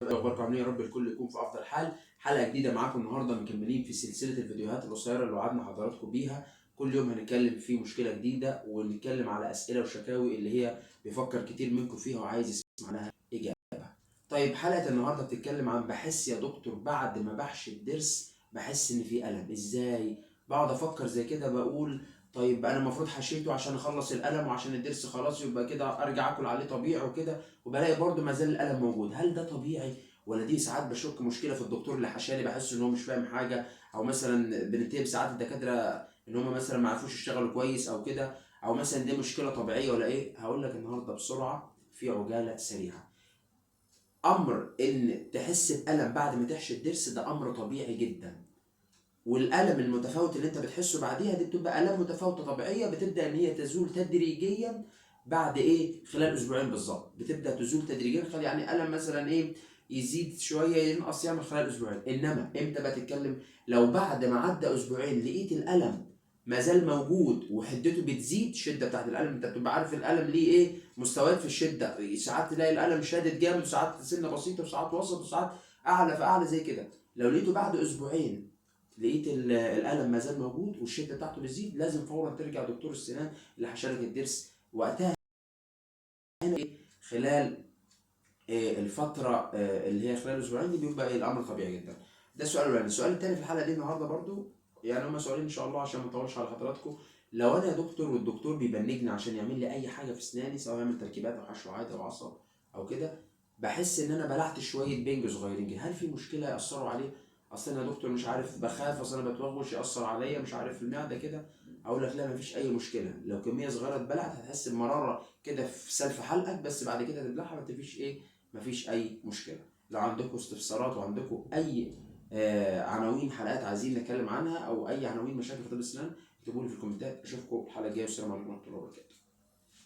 اخباركم عاملين إيه؟ يا رب الكل يكون في افضل حال. حلقة جديدة معاكم النهارده، مكملين في سلسلة الفيديوهات القصيرة اللي وعدنا حضراتكم بيها. كل يوم هنتكلم في مشكلة جديدة ونتكلم على اسئلة وشكاوي اللي هي بيفكر كتير منكم فيها وعايز يسمع لها اجابه. طيب حلقة النهارده بتتكلم عن بحس يا دكتور بعد ما بحشي الضرس بحس ان في الم. ازاي؟ بقعد افكر زي كده، بقول طيب انا المفروض حشيته عشان اخلص الالم وعشان الضرس خلاص يبقى كده ارجع اكل عليه طبيعي وكده، وبلاقي برده ما زال الالم موجود. هل ده طبيعي ولا دي ساعات بشك مشكلة في الدكتور اللي حشالي، بحس ان هو مش فاهم حاجة، او مثلا بنتهم ساعات الدكاترة ان هم مثلا ما عرفوش يشتغلوا كويس او كده، او مثلا دي مشكلة طبيعية ولا ايه؟ هقول لك النهارده بسرعة في عجالة سريعة. امر ان تحس بالم بعد ما تحشي الضرس ده امر طبيعي جدا، والالم المتفاوت اللي انت بتحسه بعديها دي بتبقى الام متفاوتة طبيعية، بتبدا ان هي تزول تدريجيا بعد ايه؟ خلال اسبوعين بالظبط بتبدا تزول تدريجيا، خلال يعني الم مثلا ايه يزيد شوية ينقص يعمل خلال اسبوعين. انما امتى بقى تتكلم؟ لو بعد ما عدى اسبوعين لقيت الالم ما زال موجود وحدته بتزيد، الشدة بتاعت الالم انت بتبقى عارف الالم ليه ايه مستويات في الشدة، ساعات تلاقي الالم شادد جامد وساعات سنة بسيطة وساعات وسط وساعات اعلى فاعلى زي كده. لو لقيته بعد اسبوعين لقيت الالم ما زال موجود والشدة بتاعته بتزيد، لازم فورا ترجع دكتور السنان اللي حشالك الضرس وقتها. هنا خلال الفترة اللي هي خلال الاسبوعين دي بيبقى الامر طبيعي جدا. ده السؤال الاولاني. السؤال الثاني في الحلقة دي النهارده برضو، يعني هما سؤالين ان شاء الله عشان ما اطولش على حضراتكم. لو انا يا دكتور والدكتور بيبنجني عشان يعمل لي اي حاجة في اسناني، سواء يعمل تركيبات او حشو عادي او عصب او كده، بحس ان انا بلعت شوية بنج صغيرين كده، هل في مشكلة ياثروا عليه؟ اصل انا يا دكتور مش عارف بخاف، اصل انا بتوغش ياثر عليا، مش عارف المعدة كده. اقول لك لا، مفيش اي مشكلة. لو كمية صغيرة اتبلعت هتحس بمراره كده في سلف حلقك، بس بعد كده تبلعها مفيش ايه، مفيش اي مشكلة. لو عندكم استفسارات وعندكم اي عناوين حلقات عايزين نتكلم عنها او اي عناوين مشاكل في طب الاسنان، اكتبوا لي في الكومنتات. اشوفكم الحلقة الجاية، والسلام عليكم ورحمة الله وبركاته.